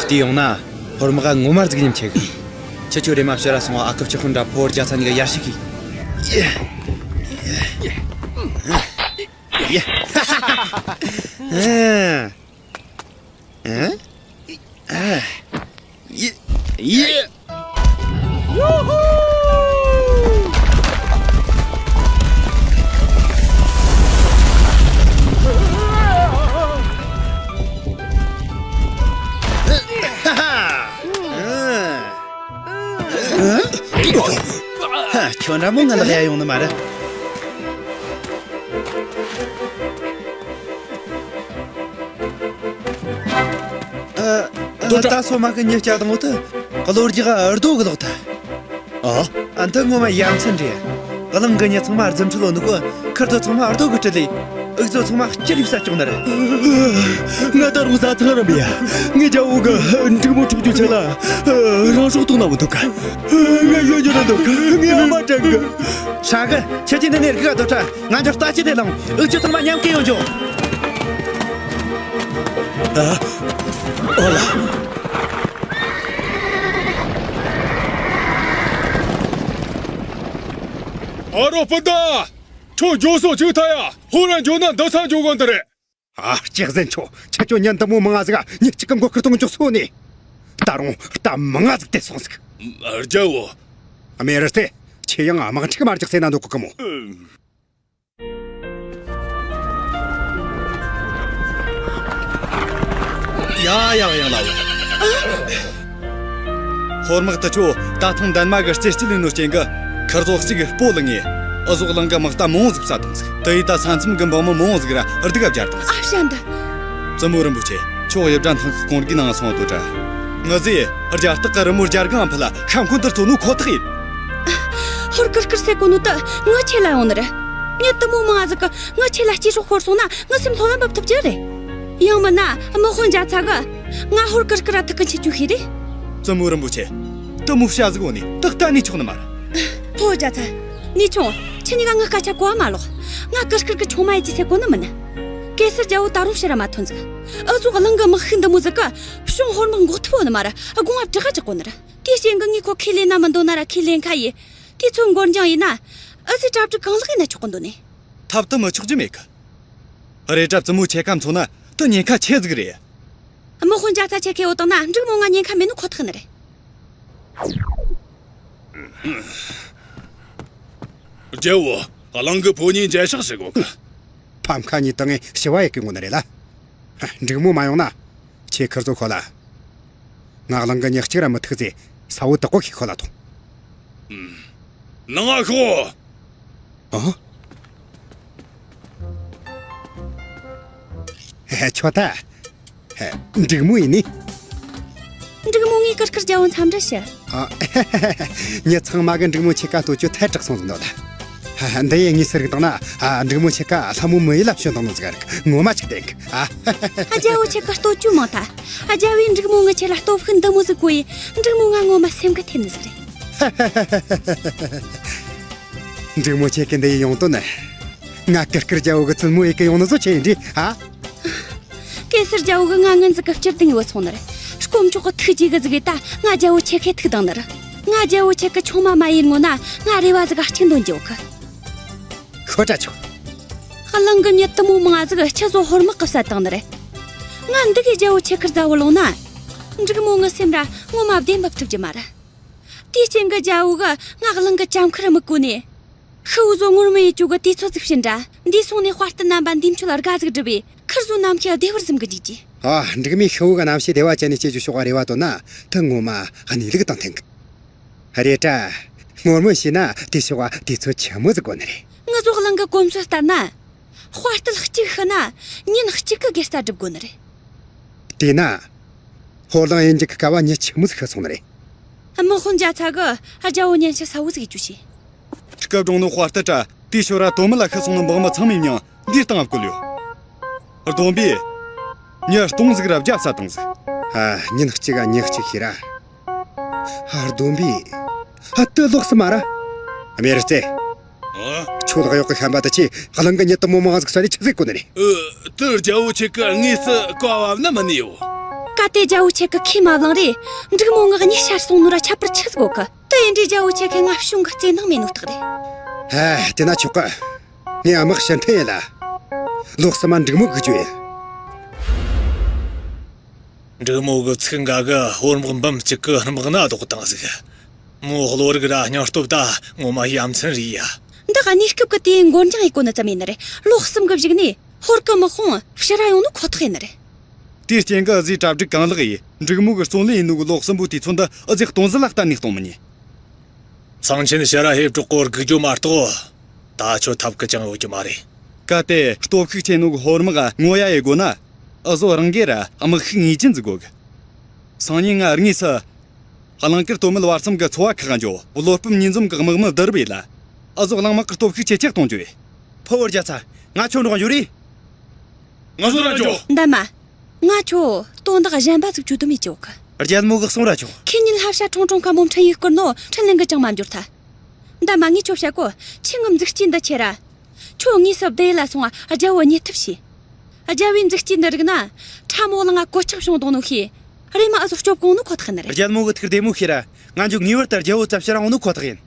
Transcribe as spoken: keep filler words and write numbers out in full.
དེ་ཡོང་ན་ཧོར་དམག་ངོ་མ་རྫིག་ཉམས་ཆེ་གི། ཁྱེད་ཆོ་རེམ་མ་ཕྱིར་ར་སོང་བ། ཨ་ཁུ་ཆོ་ཁོང་འདྲ་ཕོ་བར་རྒྱ་ཚ་གཉིས་ཀ་ཡར་ཞུ་གི། ཡེ། ཡེ། ཡེ། ཡེ། ཁྱོད་འདྲ་མོ་ང་ལ་ཡ་ཡོང་ནི་མ་རེད། ཨ། ད་སོ་མ་གི་མྱི་སྐྱ་དང་བོ་དེ་གློ་རྒྱག་རྡོ་གི་ལོག་ཐལ། ཨ། ཨ། འདི་ངོ་མ་ཡ་མཚན་རེད། གླིང་གི་མྱི་ཚང་མ་རྫུ་འཕྲུལ་ལོ་ནུ་གོ། ཁུར་ཚོ་ཚང་མ་རྡོ་གི་སྤྲུལ་ལས། འུ་ཚོ་ཚང་མ་སྤྱི་ལས་བསད་བཅུག་ནི་རེད། ང་ད་རུང་བཟའ་ཚང་ར་མི་ཡ། ངའི་རྒྱལ་བོ་གི་འབྲུག་མོ་འཕྲོག་རྒྱུ་ཆེད་ལ་རང་སྲོག་གཏོང་ན་མི་འདུག་ག། ང་ཡོད་རྒྱུ་ན་འདུག་ག། ངའི་ཨ་མ་དྲན་གི། ཧྲ་གི། ཁྱེད་ཀྱིས་འདི་ནས་རྒུག་ག་སྡོད་དྲ། ང་འགྱོ། རྟ་ཅི་དེ་ལངས། འུ་ཚོ་ཚང་མ་མཉམ་གི་ཡོང་རྒྱུ། ཨ། ཨོ་ལ། ཨ་རོ་སྤུན་ཟླ། ཁྱོད་འགྱོ་སོ་ཅིག་ཐ་ཡ། ཧོ་ར་འགྱོ་ན་འདི་ས་འགྱོ་གོ་འདི་རེད། ཨ། སྐྱག་ཟན་ཆོ། ཁྱེད་ཆོ་མྱི་འདི་མོ་མང་ང་ཟིག་ག་མྱི་གཅིག་གི་མགོ་སྐོར་གཏོང་འཇོག་སོ་ནི། ད་རུང་རྟ་མང་ང་ཟིག་དེད་སོང་ཟིག། རྒྱལ་བོ། ཨ། མེ་རི་སྟེ། ཁྱེད་ཡང་དམག་འཁྲུག་མ་རྒྱག་ཟེར་ན་འདོད་གོ་གི་མོ། ཡ་ཡ་ཡང་ལ་བོ། ཧོར་དམག་དེ་ཆོ་ད་ཐེངས་འདན་མ་གི་རྩེ་སྤྱི་ལས་ནོ་རྐྱེན་གི་ཁུར་ཚོ་གཅིག་སྤོ་ལངས་ངེ། འུ་ཟོ་གླིང་གི་དམག་རྟ་མང་ཟིག་བསད་བཏང་ཟིག། དེ་ཡི་ད་ས་མཚམས་གི་འབངས་མི་མང་ཟིག་ར་སྡུག་ག་སྦྱར་བཏང་ཟིག། ཨ། བྱ་འདི། བཙུན་མོ་རིན་པོ་ཆེ། ཁྱོད་གཡུ་སྒྲ་ཐང་གི་གོང་གི་ནང་སོང་དོ་དྲ། ངི་ཟེ་རྒྱ་སྟག་གི་རི་མོ་རྒྱ་སྒང་ཕུ་ལ་ཤ་འཁོན་དུ་བཙོ་ནོ་ཁོ་ཐག་ཡིན། ཧོར་ཀིར་ཀིར་ཟེར་གོ་ནོ་དེ་ངི་ཆེད་ལ་ཡོང་ནི་རེད། མྱི་དེ་མོ་མང་ང་ཟིག་གི་ངི་ཆེད་ལ་སྐྱེ་སྲོག་ཤོར་སོང་ན་ངི་སེམས་ལྷོད་ལ་འབབ་ཐུབ་རྒྱུ་རེད། ཡང་མིན་ན་དམག་དཔོན་རྒྱ་ཚ་གི་ང་ཧོར་ཀིར་ཀིར་ར་ཐུག་གི་འཆི་རྒྱུ་ཤེས་རེད། བཙུན་མོ་རིན་པོ་ཆེ། དེ་མོ་བྱ་ཟིག་འོ་ནི་དེ་གཏན་ནས་ཆོག་ནི་མ་རེད། ཕོ་རྒྱ་ཚ། ནུས་ཆུང་། ཁྱེད་གཉིས་ཀ་ངི་སྐད་ཆ་གོ་བ་མ་ལོག། ང་ཀིར་ཀིར་གི་ཆུང་མ་ཡིན་གྱི་ཟེར་གོ་ནི་མིན། གེ་སར་རྒྱལ་བོ་ད་རུང་ཕྱིར་ར་མ་ཐོན་ཟིག། འུ་ཚོ་གླིང་གི་དམག་ཤུགས་འདི་མོ་ཟིག་གིས་བྱང་ཧོར་དམག་འགོག་ཐུབ་བོ་ནི་མ་ར་དགོངས་པ་བྲག་ག་བཅག་གོ་ནི་ར། དེའི་རྐྱེན་གི་ངས་ཁོ་ཁས་ལེན་ན་མི་འདོད་ན་ར་ཁས་ལེན་ཁ་ཡིས། དེ་ཚོ་འགོར་འགྱངས་ཡིན་ན། འུ་ཚོས་གྲ་སྒྲིག་གང་ལེགས་ཡིན་ན་ཆོག་གི་འདོད་ནི། ཐབས་དེ་མི་ཆོག་རྒྱུ་མེད་གི། རེད་དྲ་བཙུན་མོ་ཁྱེད་ཀ་མཚོན་ན་དེ་ཉེན་ཁ་ཆེ་ཟིག་རེད། དམག་དཔོན་རྒྱ་ཚ་ཁྱེད་ཀས་འོ་བཏང་ན་འབྲུག་མོ་ང་ཉེན་ཁ་མེད་ནི་ཁོ་ཐག་ནི་རེད། རྒྱལ་བོ། གླིང་གི་ཕོ་ཉས་མཇལ་ཕྱག་ཞུ་གོ་གི། ཕམ་ཁ་གཉིས་བཏང་ངས་ཞུ་བ་ཡེ་གི་ངོ་ནི་རེད་ལ། འབྲུག་མོ་མ་ཡོང་ན། ཁྱེད་ཁུར་ཚོ་ཤོད་ལ། ང་གླིང་གི་མྱི་གཅིག་ར་མི་ཐུག་ཟེ་ས་བོ་དག་གོ་ཁྱེད་ཤོད་ལ་ཐོངས། ནང་ང་ཤོག། ཨ། ཧེ། ཁྱོད་ད། ཧེ། འབྲུག་མོ་ཡིན་ནི། འབྲུག་མོ་ངས་ཀིར་ཀིར་རྒྱལ་བོ་འཚམས་འདྲི་ཞུ། ཨ། མྱི་ཚང་མ་གིས་འབྲུག་མོ་ཁྱེད་ཀ་བསྟོད་རྒྱུ་ཐལ་དྲགས་སོང་ཟིག་འདོད་ལ། ཧ་ཧ། འདི་ཡི་དངོས་སུ་རིག་བཏང་ན། ཨ། འབྲུག་མོ་ཁྱེད་ཀ་ལྷ་མོ་མི་ཡུལ་ལ་བྱོན་བཏང་ནོ་ཟིག་རིག་ངོ་མ་ཆགས་བསྡད་གི། ཨ། རྒྱལ་བོ་ཁྱེད་ཀ་བསྟོད་རྒྱུ་མང་ཐལ། རྒྱལ་བོས་འབྲུག་མོ་ངི་ཆེད་ལ་སྟོབས་ཤུགས་འདི་མོ་ཟིག་གོ་ཡི། འབྲུག་མོ་ང་ངོ་མ་སེམས་གི་ཐེབས་ནི་ཟིག་རེད། འབྲུག་མོ་ཁྱེད་ཀྱི་འདི་ཡི་ཡོང་དོན་ནི། ང་ཀིར་ཀིར་རྒྱལ་བོ་གི་བཙུན་མོ་ཡེ་གི་ཡོང་ནི་ཚོ་ཆི་ཡིན་དྲིས། ཨ། གེ་སར་རྒྱལ་བོ་གིས་ང་ངན་ཟིག་གི་བསྐྱུར་ཏེ་ངས་བུད་སོང་ནི་རེད། དཀོན་མཆོག་གི་ཐུགས་རྗེ་གིས་ཟིག་ཡེ་ད་ང་རྒྱལ་བོ་ཁྱེད་ཀའི་ཐུག་བཏང་ནི་རེད། ང་རྒྱལ་བོ་ཁྱེད་ཀྱི་ཆུང་མ་མ་ཡིན་ངོ་ན་ང་རེ་བ་ཟིག་ག་གཅིག་འདོན་རྒྱུ་གི། ཤོད་དྲ་ཆོག། གླིང་གི་མྱི་དེ་མོ་མང་ཟིག་ཁྱེད་ཚོ་ཧོར་དམག་གིས་བསད་བཏང་ནི་རེད། ང་འདི་གི་རྒྱལ་བོ་ཁྱེད་ཀར་བཟའ་བོ་ལོང་ན། འབྲུག་མོ་ངི་སེམས་ར་ངོ་མ་བདེ་འབབ་ཐུབ་རྒྱུ་མ་རེད། དེའི་རྐྱེན་གི་རྒྱལ་བོ་གིས་ང་གླིང་གི་ཇ་མཁར་ར་མི་བསྐོ་ནས། ཤི་བོ་ཟོ་ངོར་མི་ཡེ་རྒྱུ་གི་དུས་ཚོད་ཟིག་བྱིན་དྲ། འདི་སོང་ནས་དཔའ་རྟུལ་རྣམ་པ་འདི་མཆོད་དགའ་ཟིག་སྒྲུབ་པས་ཁུར་ཟོ་རྣམ་ཤེས་བདེ་བར་འཛིན་གི་འཇུག་རྒྱུ། ཨ། འབྲུག་མོས་ཤི་བོ་གི་རྣམ་ཤེས་བདེ་བ་ཅན་ནས་སྐྱེ་རྒྱུ་ཕྱོགས་རེ་བ་བཏོན་ན་དེ་ངོ་མ་གནས་ལུགས་དང་མཐུན་གི། རེད་དྲ། ངོར་མོ་ཤི་ན་དེ་ཕྱོགས་དུས་ཚོད་ཆི་མོ་ཟིག་དགོས་ནི་རེད། ངི་ཟོ་གླིང་གི་གོམས་སྲོལ་ལྟར་ན། དཔའ་རྟུལ་གཅིག་ཤི་ན་ཉིན་གཅིག་གི་དགེ་རྩ་སྒྲུབ་དགོས་ནི་རེད། དེས་ན། ཧོར་གླིང་གཡུལ་འགྱེད་གི་སྐབས་མྱི་ཆི་མོ་ཟིག་ཤི་སོང་ནི་རེད། དམག་དཔོན་རྒྱ་ཚ་གིས་རྒྱལ་བོ་ཉན་ཞིག་གསལ་བོ་ཟིག་ཡེ་རྒྱུ་བྱས། སྐུ་གྲོངས་ནོ་དཔའ་རྟུལ་དྲ་དེའི་ཞོར་ར་དོན་མེད་ལ་ཤི་སོང་ནོ་འབངས་མི་ཚང་མའི་མྱིང་འདིའི་སྟེང་ང་བཀོད་ཡོད། བསྡོམས་པས་མྱི་སྟོང་ཟིག་ར་བརྒྱ་བསད་བཏང་ཟིག། ཨ། ཉིན་གཅིག་ག་མྱི་གཅིག་ཤི་ར། ཨ། བསྡོམས་པས། ཨ། དེ་ལོག་སི་མ་ར། མེ་རི་རྩེ། ཨ། ཁྱོད་ལག་གཡོག་གི་ཤན་པ་དེ་ཆོས་གླིང་གི་མྱི་དེ་མོ་མང་ཟིག་བསད་ནས་ཆི་ཟིག་གོ་ནི་རེད། ཨ། དེ་རྒྱལ་བོ་ཁྱེད་ཀྱིས་དངོས་སུ་བཀའ་བབས་ན་མི་ནུས་བོ། གལ་ཏེ་རྒྱལ་བོ་ཁྱེད་ཀྱིས་ཁས་མ་བླངས་རེ། འབྲུག་མོ་ངའི་གཉིད་ཤར་སོང་ནོ་ར་ཁྱད་པར་ཆི་ཟིག་ཡོད་གི། དེ་ཡིན་དུས་རྒྱལ་བོ་ཁྱེད་ཀྱིས་ང་བྱུང་གི་བརྩེ་ནང་མེད་ནོ་རྟགས་རེད། ཧ། དེ་ན་ཆོག་གི། ངས་དམག་ཕྱིར་འཐེན་ཡེད་ལ། ལོ་གསུམ་མ་འབྲུག་མོ་སྒུག་རྒྱུ་ཡིན། འབྲུག་མོ་གི་ཚིག་འགའ་གིས་ཧོར་དམག་འབུམ་གཅིག་གི་དམག་སྣ་བཟློག་བཏང་ཟིག། མོའི་བློ་རིག་ར་སྙིང་སྟོབས་ད་ངོ་མ་ཡ་མཚན་རེད་ཡ། འདི་གནས་སྐབས་ཀྱི་དེའི་འགོར་འགྱངས་ཡེད་གོ་ནི་ཙམ་ཡིན་ནི་རེད། ལོ་གསུམ་གི་གཞུག་ནས་ཧོར་གི་དམག་དཔུང་ཕྱིར་ར་ཡོང་ནོ་ཁོ་ཐག་ཡིན་ནི་རེད། དེའི་རྐྱེན་གིས་ཨུ་ཟོའི་གྲ་སྒྲིག་གང་ལེགས་ཡིན། འབྲུག་མོ་གིས་བརྩོན་ལེན་ཡེད་ནོ་གི་ལོ་གསུམ་པོ་དུས་ཚོད་འདི་ཨུ་ཟོས་སྟོང་ཟད་ལ་གཏན་ནས་གཏོང་མི་ཉན། ཚངས་ཆེན་ཕྱིར་ར་ཕེབས་གྲབས་གོ་སྒུག་རྒྱུ་མ་གཏོགས། ད་ཆོ་ཐབས་གི་ཅང་ཡོད་རྒྱུ་མ་རེད། གལ་ཏེ་སྟོབས་ཤུགས་ཆེ་ནོ་གི་ཧོར་དམག་ངོ་ཡ་ཡེད་དགོས་ན། ཨུ་ཟོ་རང་གིས་ར་དམག་ཤུགས་ངེས་ཅན་ཟིག་དགོས་གི། སང་ཉིན་ང་དངོས་སུ་གླིང་དཀར་སྟོད་སྨད་བར་གསུམ་གི་ཚོ་བ་ཁག་འགྱོ། བློ་སྤོབས་གཉིས་འཛོམས་གི་དམག་མི་བསྡུ་རུབ་ཡེད་ལ། ཨུ་ཟོ་གླིང་དམག་གི་སྟོབས་ཤུགས་ཇེ་ཆེར་གཏོང་རྒྱུ་ཡིན། ཕུ་བོ་རྒྱ་ཚ། ང་ཁྱོད་འགྲོགས་འགྱོ་རེ། ང་ཚོ་ར་འགྱོ། འདན་མ། ང་ཁྱོད་དོན་དག་གཞན་པ་ཟིག་བཅོལ་དུ་མེད་ཀྱི་ཡོད་གི། རྒྱལ་མོ་གིས་གསུངས་ར་ཆོག། ཁེ་ཉིན་ལྷ་བྱ་ཁྲུང་ཁྲུང་ཁ་མོ་འཕྲིན་ཡིག་བསྐུར་ནོ་འཕྲིན་ལན་གིས་ཅང་མ་འབྱོར་ཐལ། འདན་མ། ངས་ཁྱོད་བཤད་གོ། ཁྱོས་ངའི་མཛུབ་དཀྱིལ་འདི་ཁྱེར་ར། ཁྱོད་དངོས་སུ་བདེ་ཡུལ་ལ་སོང་ང་རྒྱལ་བོ་རྙེད་ཐབས་བྱོས། རྒྱལ་བོའི་མཛུབ་དཀྱིལ་འདི་རིག་ན། ཁྲ་མོ་གླིང་ང་གོད་ཆག་བྱུང་བཏང་ནོ་ཤེས། རེམ་མ་ཨུ་ཟོ་སྐྱོབ་གོ་ནོ་ཁོ་ཐག་ཡིན་ནི་རེད། རྒྱལ་མོ་གིས་ཐུགས་བདེ་མོ་བྱོས་ར། ང་ཚོ་ངེས་པར་དུ་རྒྱལ་བོ་རྩ་ཕྱིར་ར་འོང་ནོ་ཁོ་ཐག་ཡིན།